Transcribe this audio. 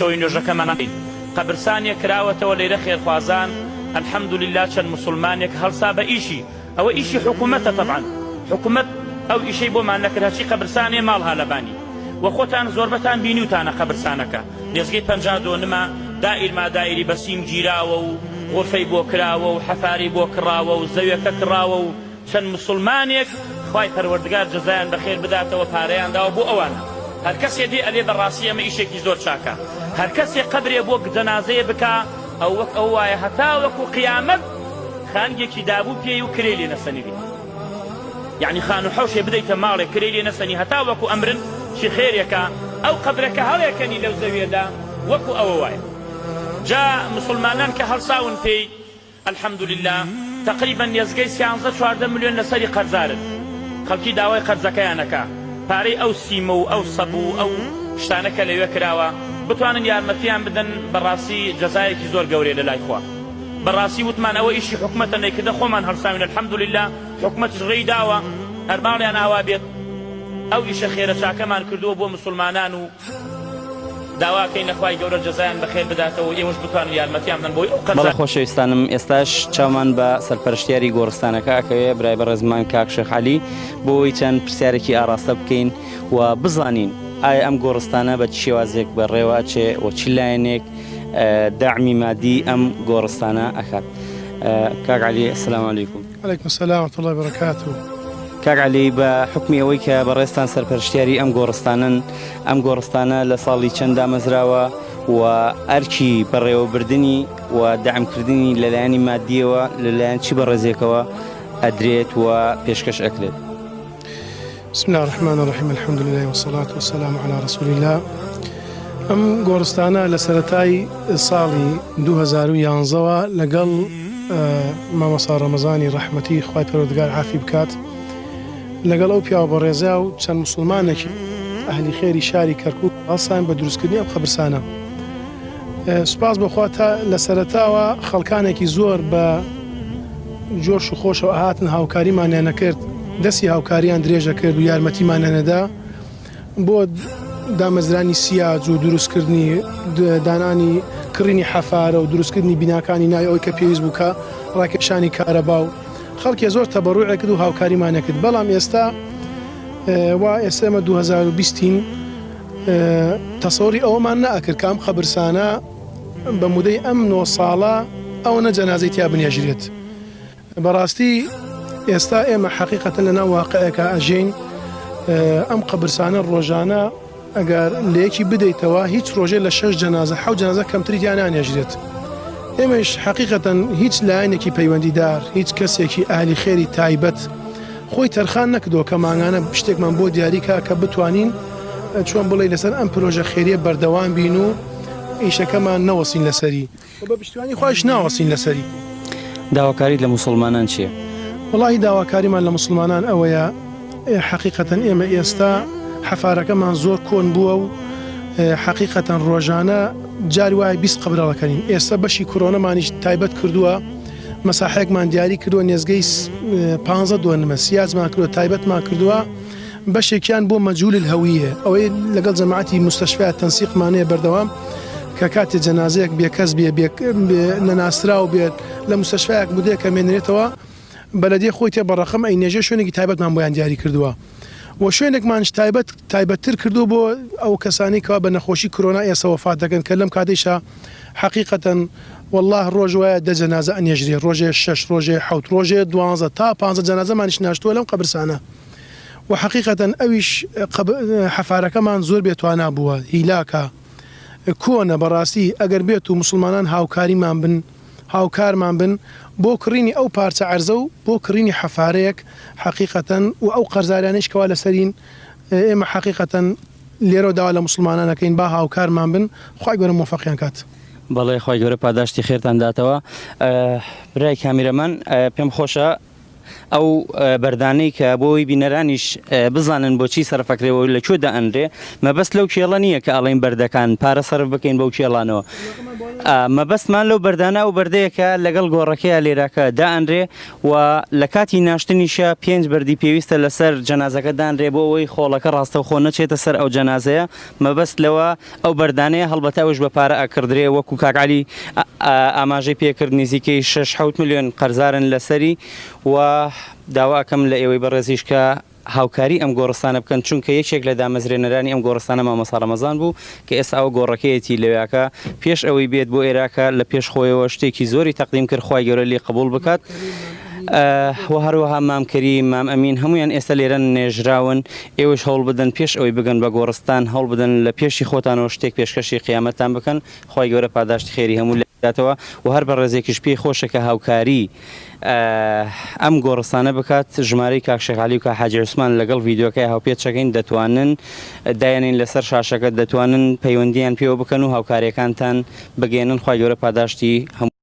پێشەوەی نوێژەکەمان بکەین قەبرسانێک کراوەتەوە لەیرە خێرخوازان الحمدللە چەند موسڵمانێک هەڵسا بە ئیشی ئەوە ئیشی حکومەتە تەبعەن حکومەت ئەو ئیشەی بۆمان نەکرد هەرچی قەبرسانێ ماڵ ها لەبانی وە خۆتان زۆربەتان بینیوتانە قەبرسانەکە نێزگەی 50 دۆنمە دائیر ما دائیری بە سیم گیراوە و غورفەی بۆ کراوە و حەفاری بۆ کڕاوە و زەویەکە کڕاوە و چەند موسڵمانێک خوای پەروەردگار جەزایان بەخێر بداتەوە پارەیان داوە بۆ ئەوانە هەرکەسێ دێ ئەلێ بەڕاستی ئەمە ئیشێکی زۆر چاکە هەرکەسێ قەبرێ بۆ جەنازەیە بکا ئەو وەک ئەو وایە هەتا وەکو قیامەت خانگێکی دابوو پێی و کرێی لێ نەسەنیبی یەعنی خان و حەوشێ بدەیتە ماڵێ کرێی لێ نەسەنی هەتا وەکو ئەمرن چی خێرێکە ئەو قەبرە کە هەڵێکەنی لەو زەویەدا وەکو ئەوە وایە جا موسڵمانان کە هەڵساون پێی الحمدللە تەقریبەن نێزگەی سیانزە 14 ملیۆن لەسەری قەرزارن خەڵکی داوای قەرزەکەیان ئەکا پارەی ئەو سیمە و ئەو سەب و ئەو شتانە کە لەوێ کراوە بتوانن یارمەتیان بدەن بەڕاستی جەزایەکی زۆر گەورەیە لەلای خوا بەڕاستی وتمان ئەوە ئیشی حکومەتە نەیکردە خۆمان هەڵساوین الحمدللە حکومەتیش ڕێی داوە هەر ماڵیان ئاوا بێت ئەو ئیشە خێرە چاکەمان کردووە بۆ مسوڵمانان و داواکەین لە خوای گەورە جەزایان بەخێر بداتەوە و ئێوەش بتوانن یارمەتیان بدەن بۆی ئەو قەرزە. بەڵێ خۆشەویستانم ئێستاش چاومان بە سەرپەرشتیاری گۆڕستانەکە ئەکەوێ برای بەڕێزمان کاک شێخ عەلی بۆ ئەوەی چەند پرسیارێکی ئاڕاستە بکەین و بزانین ئایا ئەم گۆڕستانە بە چ شێوازێک بەڕێوە ئەچێ و چ لایەنێک دەعمی مادی ئەم گۆڕستانە ئەکات کاک عەلی السلام علیکم. علیکم السلام ورحمة اللە وبرکاته. کاک عەلی بە حوکمی ئەوەی کە بەڕێزتان سەرپەرشتیاری ئەم گۆڕستانەن، ئەم گۆڕستانە لە ساڵی چەند دامەزراوە و ئەرکی بەڕێوەبردنی و دەعمکردنی لەلایەنی مادییەوە لەلایەن چ بەڕێزێکەوە ئەدرێت و پێشکەش ئەکرێت؟ بسم اللە الرحمن الرحیم الحمد لله والصلاة والسلام علی رسول اللە ئەم گۆڕستانە لە سەرەتای ساڵی 2011ەوە لەگەڵ مامۆستا ڕەمەزانی ڕەحمەتی خوای پەروەردگار عافی بکات لەگەڵ ئەو پیاوە بەڕێزە و چەند موسڵمانێکی ئەهلی خێری شاری کەرکوک هەڵسان بە دروستکردنی ئەم قەبرسانە سوپاس بۆخوا تا لە سەرەتاوە خەڵکانێکی زۆر بە جۆش و خۆشەوە ئەهاتن هاوکاریمانیان ئەکرد، دەستی هاوکاریان درێژ ئەکرد و یارمەتیمانیان ئەدا بۆ دامەزرانی سیاج و دروستکردنی دانانی کڕینی حەفارە و دروستکردنی بیناکانی ناوی ئەوەی کە پێویست بوو کە ڕاکێشانی کارەبا و خەڵکێ زۆر تەبەڕوعێ کرد و هاوکاریمان ئەکرد بەڵام ئێستا وا ئێستا ئێمە 2020 ین تەسەوری ئەوەمان نەئەکرد کە ئەم قەبرسانە بە مودەی ئەم نۆ ساڵە ئەوەنە جەنازەی تیا بنێژرێت. بەڕاستی ئێستا ئێمە حەقیقەتەن لەناو واقعێکا ئەژێین، ئەم قەبرسانە ڕۆژانە ئەگەر لە یەکی بدەیتەوە هیچ ڕۆژێ لە شەش جەنازە حەوت جەنازە کەمتری تیا نانێژرێت. ئێمەیش حەقیقەتەن هیچ لایەنێکی پەیوەندیدار، هیچ کەسێکی ئەهلی خێری تایبەت خۆی تەرخان نەکردووە کە مانگانە شتێکمان بۆ دیاری کا کە بتوانین چۆن بڵێی لەسەر ئەم پرۆژە خێریە بەردەوام بین و ئیشەکەمان نەوەستین لەسەری و بە پشتیوانی خوایش ناوەستین لەسەری. داواکاریت لە موسڵمانان چیە؟ وەڵاهی داواکاریمان لە موسڵمانان ئەوەیە حەقیقەتەن ئێمە ئێستا حەفارەکەمان زۆر کۆن بووە و حەقیقەتەن ڕۆژانە جاری وایە 20 قەبر هەڵەکەنین ئێستا بەشی کۆرۆنەمانیش تایبەت کردووە مەساحەیەکمان دیاری کردووە نێزگەی 15 دۆنمە سیاجمان کردووە تایبەتمان کردووە بەشێکیان بۆ مەجهول الهویە ئەوەی لەگەڵ جەماعەتی مستەشفیا تەنسیقمان هەیە بەردەوام کە کاتێ جەنازەیەک بێکەس بێ بێ نەناسراو بێت لە مستەشفایەک مودەیەک کە مێنرێتەوە بەلەدیە خۆی تێ بە ڕەقەم ئەینێژێ شوێنێکی تایبەتمان بۆیان دیاری کردووە و شوێنێکمانش تایبەت تایبەتتر کردووە بۆ ئەو کەسانەی کەوا بە نەخۆشی کرۆنا ئێسە وەفات دەکەن کە لەم کاتەیشا حەقیقەتەن واللە ڕۆژ وایە دە جەنازە ئەنێژرێ ڕۆژێ شەش ڕۆژێ حەوت ڕۆژێ دوانزە تا پانزە جەنازەمانیش ناشتووە لەم قەبرسانە و حەقیقەتەن ئەویش حەفارەکەمان زۆر بێ توانا بووە هیلاکە کۆنە بەڕاستی ئەگەر بێت و موسڵمانان هاوکاریمان بن هاوکارمان بن بۆ کڕینی ئەو پارچە عەرزە و بۆ کڕینی حەفارەیەک حەقیقەتەن و ئەو قەرزاریانەیش کەوا لەسەرین ئێمە حەقیقەتەن لێرەوە داوا لە موسڵمانان ئەکەین با هاوکارمان بن خوای گەورە مۆفەقیان کات. بەڵێ خوای گەورە پاداشتی خێرتان داتەوە برای کامیرەمان پێم خۆشە ئەو بەردانەی کە بۆی بینەرانیش بزانن بۆچی سەرفەکرێ و لە کوێ دائەنرێ مەبەست لەو کێڵە نییە کە ئەڵێن بەردەکان پارە سەرف بکەین بەو کێڵانەوە. مەبەستمان لەو بەردانە ئەو بەردەیە کە لەگەڵ گۆڕەکەیا لێراکە دائەنرێ و لە کاتی ناشتنیشا پێنج بەردی پێویستە لەسەر جەنازەکە دانرێ بۆ ئەوەی خۆڵەکە ڕاستەوخۆ نەچێتە سەر ئەو جەنازەیە مەبەست لەوە ئەو بەردانەیە هەڵبەتە ئەوش بە پارە ئەکڕدرێ وەکو کاک عەلی ئاماژەی پێکرد نزیکەی شەش حەوت ملیۆن قەرزارن لەسەری و داوا ئەکەم لە ئێوەی بەڕێزیش کە هاوکاری ئەم گۆڕستانە بکەن چونکە یەکێک لە دامەزرێنەرانی ئەم گۆڕستانە مامۆستا ڕەمەزان بوو کە ئێستا ئەوە گۆڕەکەیەتی لەویاکە پێش ئەوەی بێت بۆ ئێراکە لە پێش خۆیەوە شتێکی زۆری تەقدیم کرد خوای گەورە لێی قبوڵ بکات و هەروەها مام کەریم مام ئەمین هەموویان ئێستا لێرە نێژراون ئێوەش هەوڵ بدەن پێش ئەوەی بگەن بە گۆڕستان هەوڵ بدەن لە پێشی خۆتانەوە شتێک پێشکەشی قیامەتتان بکەن خوای گەورە پاداشتی خێری هەموو لایەک بداتەوە و هەر بەڕێزێکیش پێی خۆشە کە هاوکاری ئەم گۆڕستانە بکات ژمارەی کاک شێخ عەلی و کاک حاجی عوسمان لەگەڵ ڤیدیۆکەی هاوپێچەکەین دەتوانن دایەنین لەسەر شاشەکە دەتوانن پەیوەندیان پێوە بکەن و هاوکاریەکانتان بگەیەنن خوای گەورە پاداشتی هەموو.